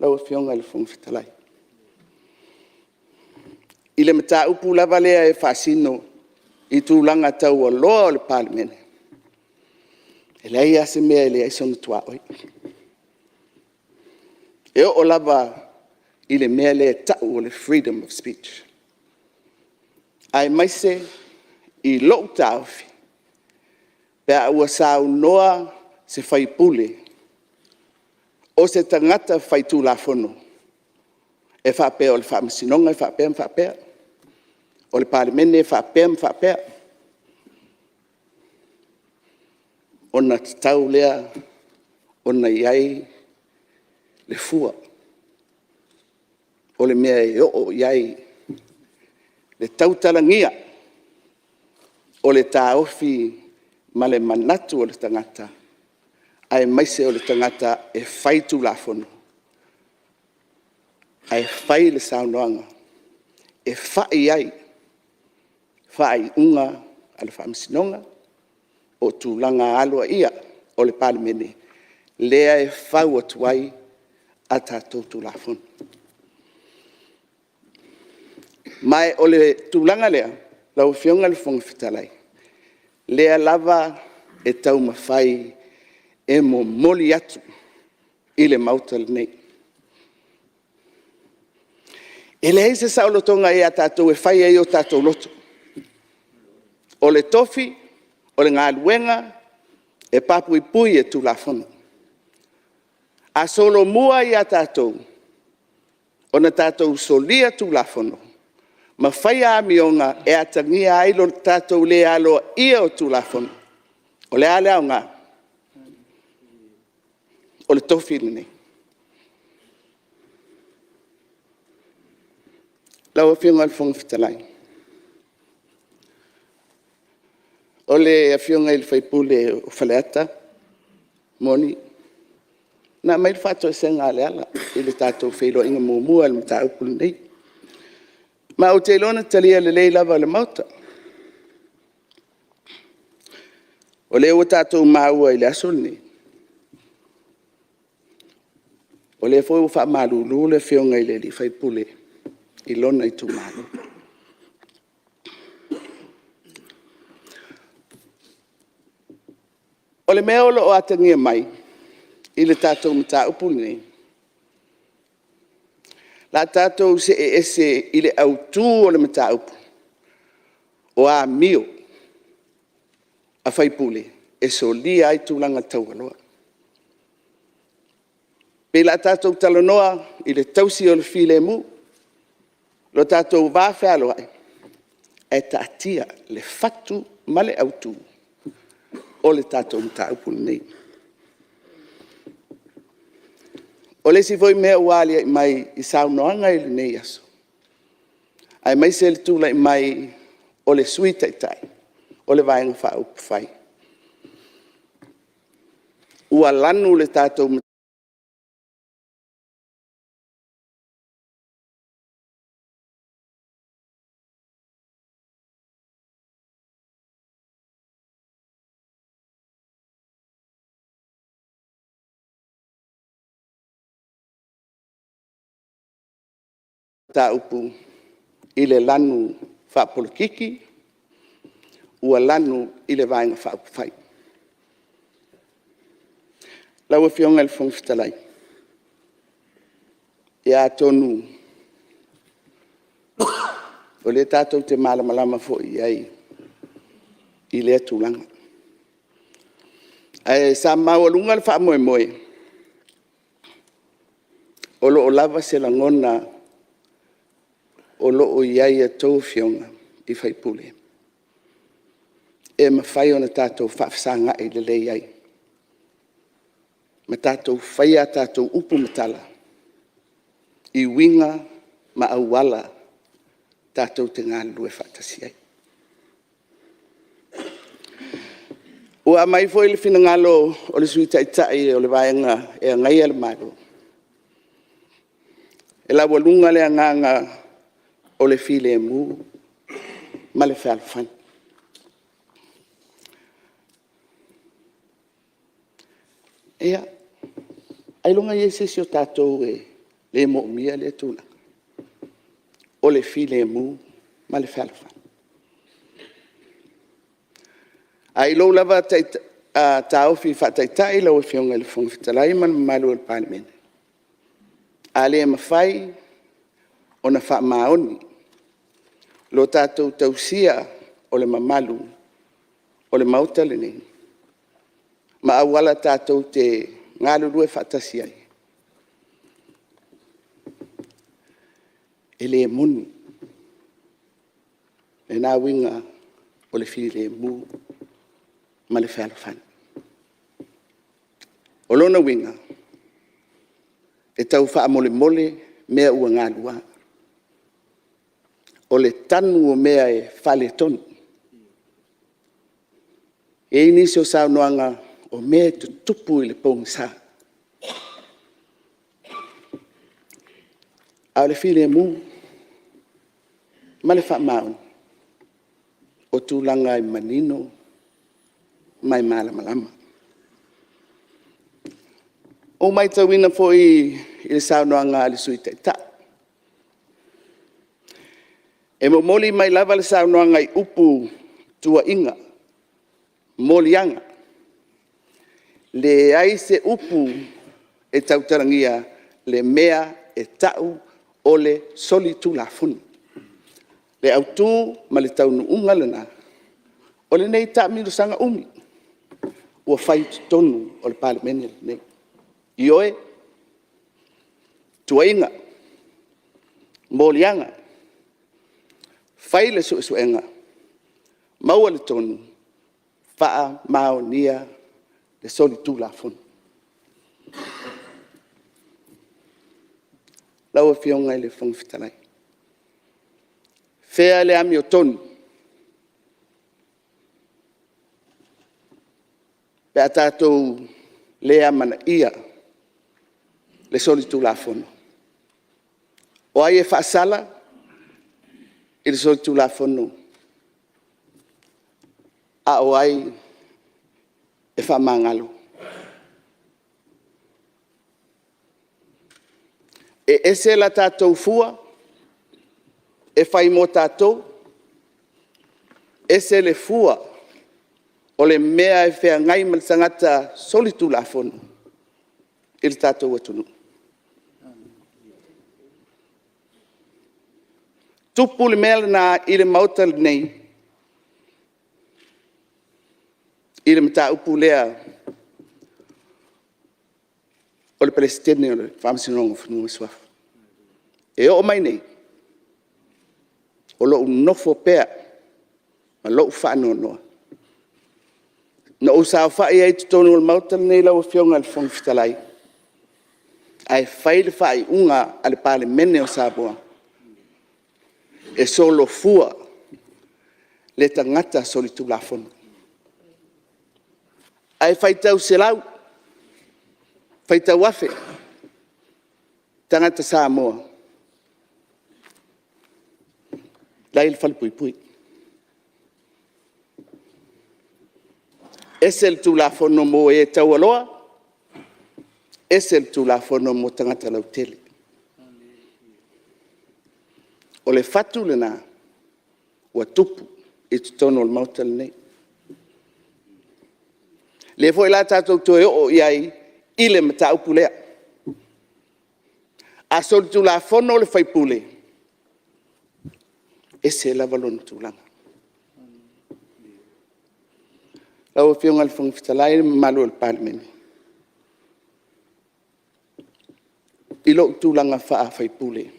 Lau Afioga i le Fofoga Fetalai, i le mataupu lava lea e faasino i tulaga taualoa o le Palemene, e leai lava se mea e leai sona tuaoi. E oo lava i le mea lea e tau o le freedom of speech, aemaise i lou taofi pe a ua saunoa se sui usufono o se tagata faitulafono e faapea o le Faamasinoga e faapea ma faapea, o le Palemene e faapea ma faapea, ona tatau lea ona i ai le fua o le mea e oo i ai le tautalagia o le taofi ma le manatu o le tagata, aemaise o le tagata e faitulafono, ae fai le saunoaga e fai ai faaiuga a le Faamasinoga po o tulaga aloaia o le Palemene lea e fau atu ai a tatou Tulafono. Ma o le tulaga lea lau Afioga i le Fofoga Fetalai, lea lava e taumafai e momoli atu i le Maota lenei. E leai se saolotoga ia tatou e fai ai o tatou loto. O le tofi, o le galuega, e pa puipui e Tulafono. A solomua ia tatou ona tatou solia Tulafono ma faia amioga e atagia ai lo tatou le aloaia o Tulafono, o le a le aoga o le tofi lenei? Lau Afioga i le Fofoga Fetalai, o le Afioga i le sui usufono o Faleata, e moni na aumai le faatoesega a Leala i le tatou feiloaiga muamua i le mataupu lenei. Ma ou te iloa na talia lelei lava e le Maota. O lea ua tatou maua i le aso lenei, o lea foi ua faamalulu le Afioga i le sui usufono i lona itumalo. O le mea o lo o atagia mai i le tatou mataupu lenei, o le a tatou see ese i le autu o le mataupu, o amio a sui usufono e solia ai tulaga taualoa. E pei o le a tatou talanoa i le tausi o le filemu, lo tatou vafealoai, ae taatia le fatu ma le autu o le tatou mataupu lenei. O le isi foi mea ua aliae mai i saunoaga i lenei aso, aemaise le tulai mai o le Sui Taitai o le Vaega Faaupufai, ua lanu le tatou mataupu i le lanu faapolokiki, ua lanu i le Vaega Faaupufai. Lau Afioga i le Fofoga Fetalai, ia atonu o lea tatou te malamalama foi i ai i lea tulaga. Ae sa maualuga le faamoemoe o lo o lava se lagona o lo o i ai i a outou Afioga i sui usufono e mafai ona tatou faafesagai lelei ai ma tatou faia a tatou upu ma tala i uiga ma auala tatou te galulue faatasi ai. Ua aumai foi le finagalo o le Sui Taitai o le Vaega e Agaia le Malo, e laualuga le agaga o le filemu ma le fealofani. Ia, ailoga e i ai se isi o tatou e le moomia lea tulaga, o le filemu ma le fealofani. Ae i lou lava taofi faa-Taitai lau Afioga i le Fofoga Fetalai ma le mamalu o le Palemene, a le mafai ona faamaoni lo tatou tausia o le mamalu o le Maota lenei ma auala tatou te galulue faatasi ai, e le moni lena uiga o le filemu ma le fealofani. O lona uiga, e taufaamolemole mea ua galua. O le tanu o mea e faaletonu. E i ai nisi o saunoaga o mea e tutupu i le pogisa, a o le filemu ma le faamaoni, o tulaga e manino ma e malamalama. Ua ou matauina foi i le saunoaga a le Sui Taitai, e momoli mai lava le saunoaga i upu, tuuaiga, moliaga, leai se upu e tautalagia le mea e tau o le solitulafono. O le autu ma le taunuuga lena o lenei taamilosaga umi ua fai i totonu o le Palemene lenei. Ioe, tuuaiga, moliaga, fai le suesuega, maua le tonu, faamaonia le solitulafono. Lau Afioga i le Fofoga Fetalai, fea le amiotonu pe a tatou le amanaia le solitulafono? O ai e faasala i le solitulafono, a o ai e faamagalo? E ese la tatou fua e fai mo tatou, ese le fua o le mea e feagai ma le tagata solitulafono i le tatou atunuu. Tupu le mea lena i le Maota lenei i le mataupu lea o le Peresetene o le Faamasinoga o Fanua ma Suafa. E oo mai nei, o lou nofo pea ma lou faanoanoa. Na ou saofai ai i totonu o le Maota lenei lau Afioga i le Fofoga Fetalai, ae fai le faaiuga a le Palemene o Samoa, e solofua le tagata solitulafono. Ae faitau selau, faitau afe tagata Samoa la e i le falepuipui. Ese le Tulafono mo e taualoa, ese le Tulafono mo tagata lautele. O le fatu lena ua tupu i totonu o le Maota lenei. O lea foi o le a tatou toe oo i ai i le mataupu lea. A solitulafono le sui usufono, e ese lava lona tulaga. Lau Afioga i le Fofoga Fetalai ma le mamalu o le Palemene, i lou tulaga faa-sui usufono,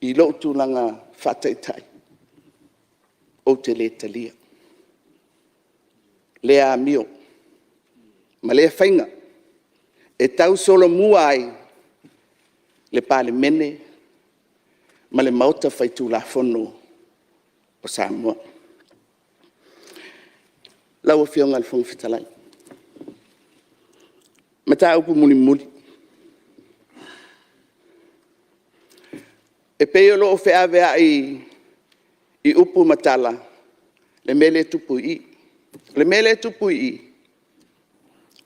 i lou tulaga faa-Taitai, ou te le talia lea amio ma lea faiga e tausolomua ai le Palemene ma le Maota Faitulafono o Samoa. Lau Afioga i le Fofoga Fetalai, mataupu mulimuli, e pei o lo o feaveai i upu ma tala le mea lea e tupu i i. O le mea lea e tupu i i,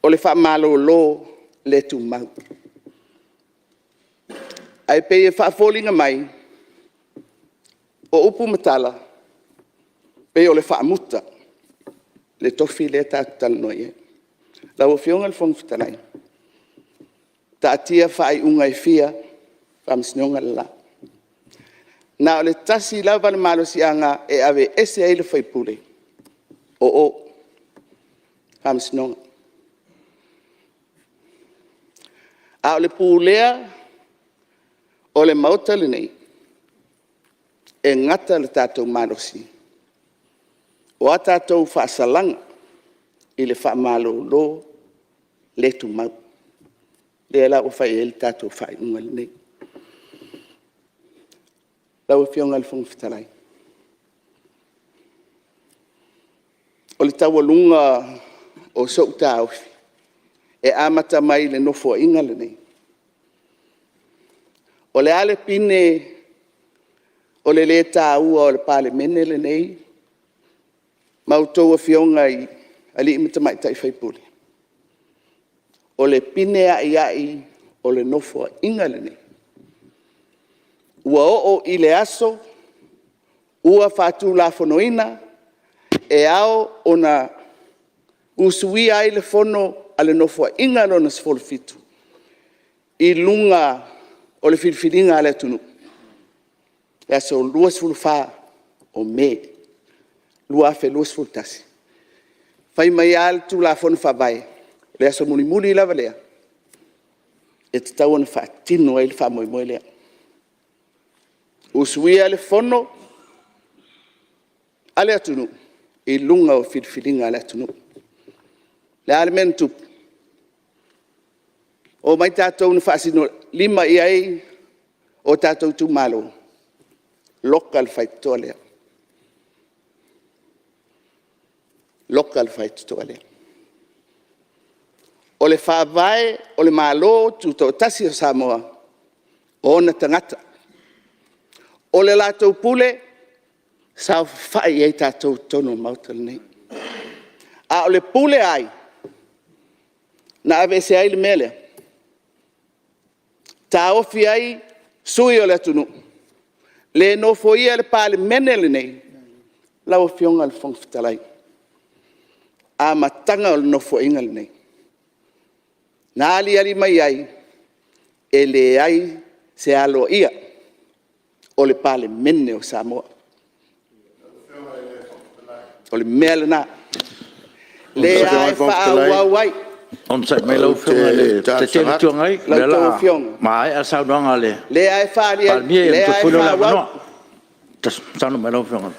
o le faamalolo le tumau. Ae pei e faafoliga mai o upu ma tala, pei o le faamuta le tofi lea tatou te talanoa i ai. Lau Afioga i le Fofoga Fetalai, taatia faaiuga e fia i Faamasinoga le la. Na o le tasi lava le malosiaga e aveese ai le sui usufono, o o i Faamasinoga. A o le pulea o le Maota lenei, e gata lo tatou malosi, o a tatou faasalaga i le faamalolo le tumau, lea la ua fai i ai le tatou faaiuga lenei. Lau Afioga i le Fofoga Fetalai, o le taualuga o sou taofi e amata mai le Nofoaiga lenei, o le a le pine o le le taua o le Palemene lenei ma a outou Afioga i alii ma tamaitai sui usufono? O le pine aiai o le Nofoaiga lenei, ua oo i le aso ua faatulafonoina e ao ona usuia ai le Fono a le Nofoaiga Lona XVII i luga o le filifiliga a le atunuu, le aso 24 o Me 2021, fai mai lava le Tulafono Faavae, o le aso mulimuli lava lea e tatau ona faatino ai le faamoemoe lea, usuia le Fono a le atunuu i luga o filifiliga a le atunuu. O le a le mea na tupu? Omai tatou na faasinolima i ai o tatou itumalo, loka le faitotoa lea, loka le faitotoa lea. O le Faavae o le Malo Tutoatasi o Samoa, o ona tagata. O le latou pule, saofafai ai tatou i totonu o le Maota lenei. A o le pule a ai na aveese ai le mea lea? Taofi ai sui usufono o le atunuu, le nofoia le Palemene lenei? Lau Afioga i le Fofoga Fetalai, amataga o le Nofoaiga lenei, na aliali mai ai, e leai se aloaia o le Palemene o Samoa. O le mea lena, lea e faaauau ai. Onosai mai lau Afioga i le Taitai o le Itu Agai, o lea o le a maea le saunoaga a le Palemia ona toe foi lea o le avanoa. Saunoa mai lau Afioga.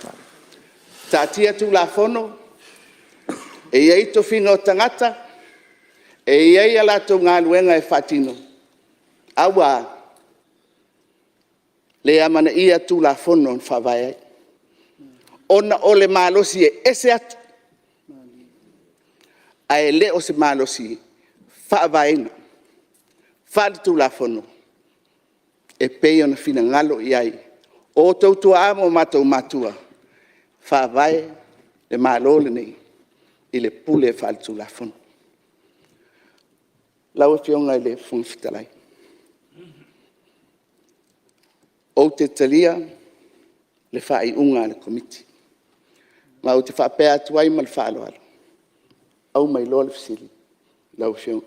Taatia Tulafono, e i ai tofiga o tagata, e i ai a latou galuega e faatino, ae ua a? Le amanaia Tulafono na faavae ai, ona o le malosi e ese atu, ae le o se malosi faavaeina faale-Tulafono e pei ona finagalo i ai o outou tuaa ma o matou matua, faavae le Malo lenei i le pule faale-Tulafono. Lau Afioga i le Fofoga Fetalai, ou te talia le faaiuga a le Komiti, ma ou te faapea atu ai ma le faaaloalo, aumai loa le fesili lau Afioga.